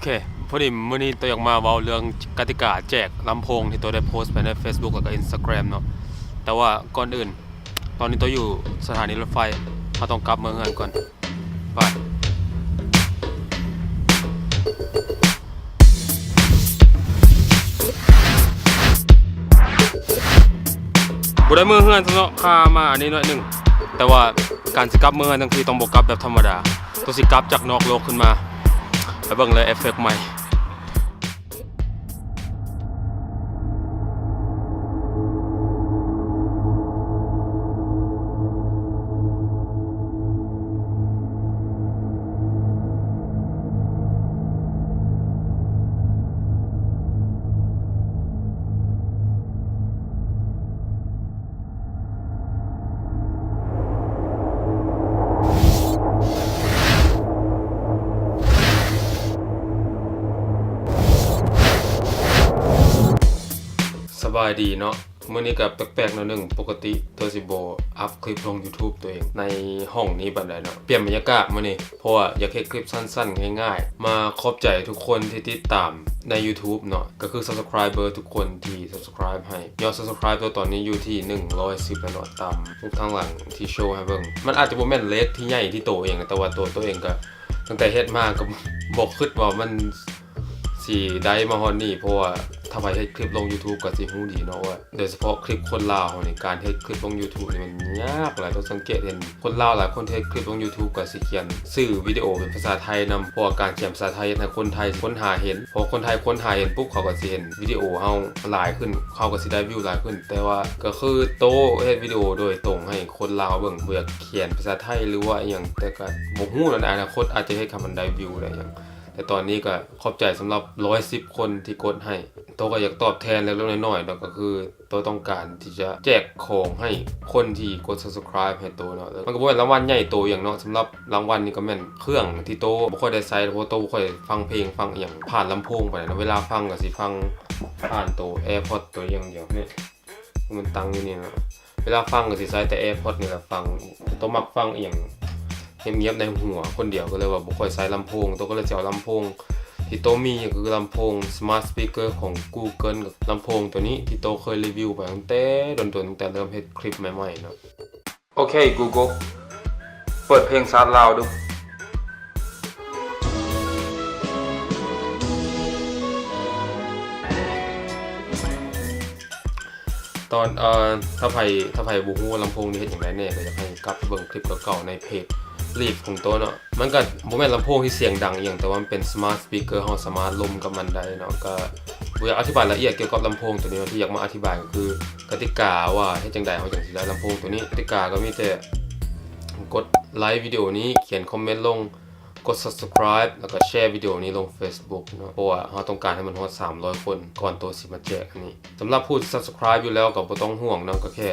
ເຄ ພໍດີມື້ນີ້ໂຕຢາກມາເວົ້າເລື່ອງກະຕິກາແຈກລຳໂພງທີ່ໂຕໄດ້ໂພສໄປໃນເຟສບຸກ ແລ້ວກໍອິນສະຕາແກຣມເນາະ. ແຕ່ວ່າກ່ອນອື່ນ ຕອນນີ້ໂຕຢູ່ສະຖານີລົດໄຟ ເຮົາຕ້ອງກັບເມືອເຮືອນກ່ອນ. ໄປ ບໍ່ໄດ້ເມືອເຮືອນຊະເນາະ ຄາມາອັນນີ້ໜ້ອຍໜຶ່ງ. ແຕ່ວ່າການຊິກັບເມືອເຮືອນທັງທີ ຕ້ອງບໍ່ກັບແບບທຳມະດາ ໂຕຊິກັບຈາກນອກໂລກຂຶ້ນມາ. ໄປເບິ່ງເລີຍເອຟເຟັກໃໝ່. ສະບາຍດີເນາະ. ມື້ນີ້ກໍແປກໆໜ້ອຍໜຶ່ງ, ປົກກະຕິໂຕຊິບໍ່ອັບຄລິບລົງຢູທູບໂຕເອງໃນຫ້ອງນີ້ປານໃດເນາະ. ປ່ຽນບັນຍາກາດມື້ນີ້ ເພາະວ່າຢາກເຮັດຄລິບສັ້ນໆ ງ່າຍໆ ມາຂອບໃຈທຸກຄົນທີ່ຕິດຕາມໃນຢູທູບເນາະ, ກໍຄືຊັບສະຄຣາຍເບີທຸກຄົນທີ່ຊັບສະຄຣາຍໃຫ້. ຍອດຊັບສະຄຣາຍໂຕຕອນນີ້ຢູ່ທີ່ໜຶ່ງຮ້ອຍສິບແລ້ວເນາະ, ຕາມຮູບທາງຫຼັງທີ່ໂຊໃຫ້ເບິ່ງ. ມັນອາດຈະບໍ່ແມ່ນເລກທີ່ໃຫຍ່ທີ່ໂຕເອງນະ, ແຕ່ວ່າໂຕໂຕເອງກໍຕັ້ງແຕ່ເຮັດມາກໍບໍ່ຄິດວ່າມັນ ຊິໄດ້ມາຮອດນີ້, ເພາະວ່າຖ້າໃຜເຮັດຄລິບລົງຢູທູບກໍຊິຮູ້ດີເນາະວ່າ ໂດຍສະເພາະຄລິບຄົນລາວເຮົານີ້ ການເຮັດຄລິບລົງຢູທູບນີ້ມັນຍາກຫຼາຍ. ຕ້ອງສັງເກດເຫັນຄົນລາວຫຼາຍຄົນທີ່ເຮັດຄລິບລົງຢູທູບກໍຊິຂຽນຊື່ວິດີໂອເປັນພາສາໄທນຳ, ເພາະວ່າການຂຽນພາສາໄທເຮັດໃຫ້ຄົນໄທຄົ້ນຫາເຫັນ, ພໍຄົນໄທຄົ້ນຫາເຫັນປຸບ ເຂົາກໍຊິເຫັນວິດີໂອເຮົາຫຼາຍຂຶ້ນ, ເຮົາກໍຊິໄດ້ວິວຫຼາຍຂຶ້ນ. ແຕ່ວ່າກໍຄືໂຕເຮັດວິດີໂອໂດຍຕົງໃຫ້ຄົນລາວເບິ່ງ, ບໍ່ຢາກຂຽນພາສາໄທ ຫຼືວ່າອີ່ຫຍັງ, ແຕ່ກໍບໍ່ຮູ້ເນາະ, ໃນອະນາຄົດອາດຈະເຮັດໃຫ້ມັນໄດ້ວິວໄດ້ຫຍັງ. ແຕ່ຕອນນີ້ກໍຂອບໃຈສຳລັບຮ້ອຍສິບຄົນທີ່ກົດໃຫ້. ໂຕກໍຢາກຕອບແທນເລັກໆນ້ອຍໆເນາະ, ກໍຄືໂຕຕ້ອງການທີ່ຈະແຈກຂອງໃຫ້ຄົນທີ່ກົດຊັບສະຄຣາຍໃຫ້ໂຕເນາະ. ແລ້ວມັນກໍບໍ່ແມ່ນລາງວັນໃຫຍ່ໂຕຫຍັງເນາະ, ສຳລັບລາງວັນນີ້ກໍແມ່ນເຄື່ອງທີ່ໂຕບໍ່ຄ່ອຍໄດ້ໃຊ້, ເພາະວ່າໂຕບໍ່ຄ່ອຍຟັງເພງຟັງອີ່ຫຍັງຜ່ານລຳໂພງປານໃດເນາະ. ເວລາຟັງກໍຊິຟັງຜ່ານໂຕແອພອດໂຕຫຍັງດຽວນີ້. ມັນຕັ້ງຢູ່ນີ້ນະ, ເວລາຟັງກໍຊິໃຊ້ແຕ່ແອພອດນີ້ແຫຼະຟັງ. ໂຕມັກຟັງອີ່ຫຍັງງຽບໆໃນຫົວຄົນດຽວ, ກໍເລີຍວ່າບໍ່ຄ່ອຍໃຊ້ລຳໂພງ. ໂຕກໍເລີຍຊິເອົາລຳໂພງທີ່ໂຕມີ ກໍຄືລຳໂພງສະມາດສະປີກເກີຂອງກູເກີນ, ລຳໂພງໂຕນີ້ທີ່ໂຕເຄີຍຣີວິວໄປຕັ້ງແຕ່ດົນໆ, ຕັ້ງແຕ່ເລີ່ມເຮັດຄລິບໃໝ່ໆເນາະ. ໂອເຄ ກູໂກ ເປີດເພງຊາດລາວດູ. ຕອນ ເອີ ຖ້າໃຜ ຖ້າໃຜບໍ່ຮູ້ວ່າລຳໂພງນີ້ເຮັດຫຍັງໄດ້ແດ່ ກໍຢາກໃຫ້ກັບໄປເບິ່ງຄລິບເກົ່າໆໃນເພຈລີຟຂອງໂຕເນາະ. ມັນກໍບໍ່ແມ່ນລຳໂພງທີ່ສຽງດັງອີ່ຫຍັງ, ແຕ່ວ່າມັນເປັນສະມາດສະປີກເກີ ເຮົາສາມາດລົມກັບມັນໄດ້ເນາະ. ກໍບໍ່ຢາກອະທິບາຍລະອຽດກ່ຽວກັບລຳໂພງໂຕນີ້ເນາະ, ທີ່ຢາກມາອະທິບາຍກໍຄືກະຕິກາວ່າເຮັດຈັ່ງໃດເຮົາຈັ່ງຊິໄດ້ລຳໂພງໂຕນີ້. ກະຕິກາກໍມີແຕ່ກົດໄລວິດີໂອນີ້, ຂຽນຄອມເມັນລົງ, ກົດຊັບສະຄຣາຍ ແລ້ວກໍແຊວິດີໂອນີ້ລົງເຟສບຸກເນາະ, ເພາະວ່າເຮົາຕ້ອງການໃຫ້ມັນຮອດສາມຮ້ອຍຄົນ ກ່ອນໂຕຊິມາແຈກອັນນີ້. ສຳລັບຜູ້ທີ່ຊັບສະຄຣາຍຢູ່ແລ້ວກໍບໍ່ຕ້ອງຫ່ວງເນາະ, ກໍແຄ່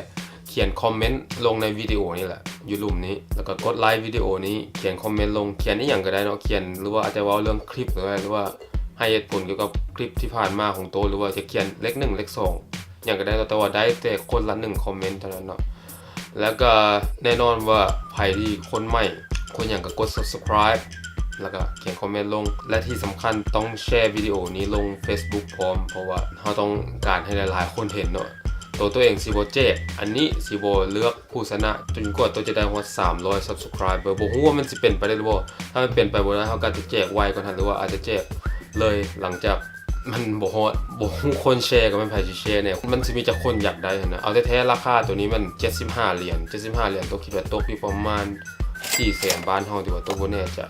ຂຽນຄອມເມັນລົງໃນວິດີໂອນີ້ແຫຼະ ຢູ່ລຸ່ມນີ້, ແລ້ວກໍກົດໄລວິດີໂອນີ້, ຂຽນຄອມເມັນລົງ, ຂຽນອີ່ຫຍັງກໍໄດ້ເນາະ, ຂຽນ ຫຼືວ່າອາດຈະເວົ້າເລື່ອງຄລິບກໍໄດ້ ຫຼືວ່າໃຫ້ເຫດຜົນກ່ຽວກັບຄລິບທີ່ຜ່ານມາຂອງໂຕ, ຫຼືວ່າຈະຂຽນເລກໜຶ່ງ ເລກສອງ ຫຍັງກໍໄດ້ເນາະ, ແຕ່ວ່າໄດ້ແຕ່ຄົນລະໜຶ່ງຄອມເມັນເທົ່ານັ້ນເນາະ. ແລ້ວກໍແນ່ນອນວ່າໃຜທີ່ຄົນໃໝ່ ຄົນຫຍັງກໍກົດຊັບສະຄຣາຍ ແລ້ວກໍຂຽນຄອມເມັນລົງ ແລະ ທີ່ສຳຄັນຕ້ອງແຊວິດີໂອນີ້ລົງເຟສບຸກພ້ອມ, ເພາະວ່າເຮົາຕ້ອງການໃຫ້ຫຼາຍໆຄົນເຫັນເນາະ. ໂຕໂຕເອງຊິບໍ່ແຈກອັນນີ້, ຊິບໍ່ເລືອກຜູ້ຊະນະ ຈົນກວ່າໂຕຈະໄດ້ຮອດສາມຮ້ອຍຊັບສະຄຣາຍເບີ. ບໍ່ຮູ້ວ່າມັນຊິເປັນໄປໄດ້ຫຼືບໍ່, ຖ້າມັນເປັນໄປບໍ່ໄດ້ ເຮົາກໍອາດຈະແຈກໄວກວ່ານັ້ນ ຫຼືວ່າອາດຈະແຈກເລີຍຫຼັງຈາກ ມັນບໍ່ຮອດ ບໍ່ຮູ້ຄົນແຊກໍແມ່ນໃຜຊິແຊແດ່. ມັນຊິມີຈັກຄົນຢາກໄດ້ຫັ້ນນະ. ເອົາແທ້ໆ ລາຄາໂຕນີ້ມັນເຈັດສິບຫ້າຫຼຽນ, ເຈັດສິບຫ້າຫຼຽນ ໂຕຄິດວ່າຕົກຢູ່ປະມານສີ່ແສນບາດເຮົາ ທີ່ວ່າໂຕບໍ່ແນ່ໃຈ.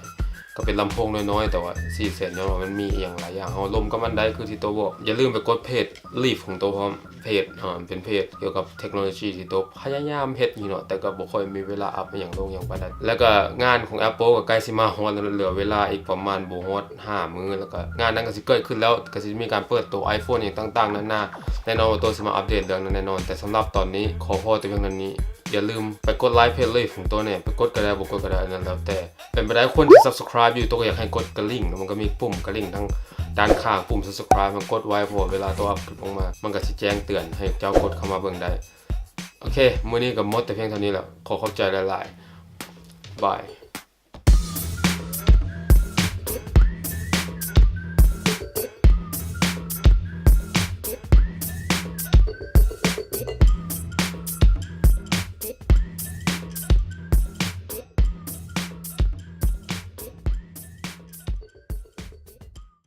ກໍເປັນລຳໂພງນ້ອຍໆ ແຕ່ວ່າສີ່ແສນ ຍ້ອນວ່າມັນມີອີ່ຫຍັງຫຼາຍຢ່າງ ເຮົາລົມກັບມັນໄດ້ ຄືທີ່ໂຕບອກ. ຢ່າລືມໄປກົດເພຈລີຟຂອງໂຕພ້ອມ, ເພຈ ເປັນເພຈກ່ຽວກັບເທັກໂນໂລຊີທີ່ໂຕພະຍາຍາມເຮັດຢູ່ເນາະ, ແຕ່ກໍບໍ່ຄ່ອຍມີເວລາອັບອີ່ຫຍັງລົງຫຍັງປານໃດ. ແລ້ວກໍງານຂອງແອັບເປິ້ນກໍໃກ້ຊິມາຮອດແລ້ວ, ເຫຼືອເວລາອີກປະມານບໍ່ຮອດ ຫ້າມື້ ແລ້ວກໍງານນັ້ນກໍຊິເກີດຂຶ້ນແລ້ວ, ກໍຊິມີການເປີດໂຕໄອໂຟນຫຍັງຕ່າງໆນານາ. ແນ່ນອນວ່າໂຕຊິມາອັບເດດເລື່ອງນັ້ນແນ່ນອນ, ແຕ່ສຳລັບຕອນນີ້ຂໍພໍແຕ່ພຽງເທົ່ານີ້. ຢາລືມໄປກົດໄລເພຈລີຟຂອງໂຕແດ່, ໄປກົດກໍໄດ້ ບໍ່ກົດກໍໄດ້ ອັນນັ້ນແລ້ວແຕ່. ເປັນໄປໄດ້ຄົນທີ່ subscribe ຢູ່ ໂຕກໍຢາກໃຫ້ກົດກະລິ່ງ, ມັນກໍມີປຸ່ມກະລິ່ງທາງດ້ານຂ້າງ ປຸ່ມ subscribe ມັນກົດໄວ້, ເພາະວ່າເວລາໂຕອັບຄລິບອອກມາ ມັນກໍຊິແຈ້ງເຕືອນໃຫ້ເຈົ້າກົດເຂົ້າມາເບິ່ງໄດ້. ໂອເຄ ມື້ນີ້ກໍໝົດແຕ່ພຽງເທົ່ານີ້ແຫຼະ, ຂໍຂອບໃຈຫຼາຍໆ, ບາຍ.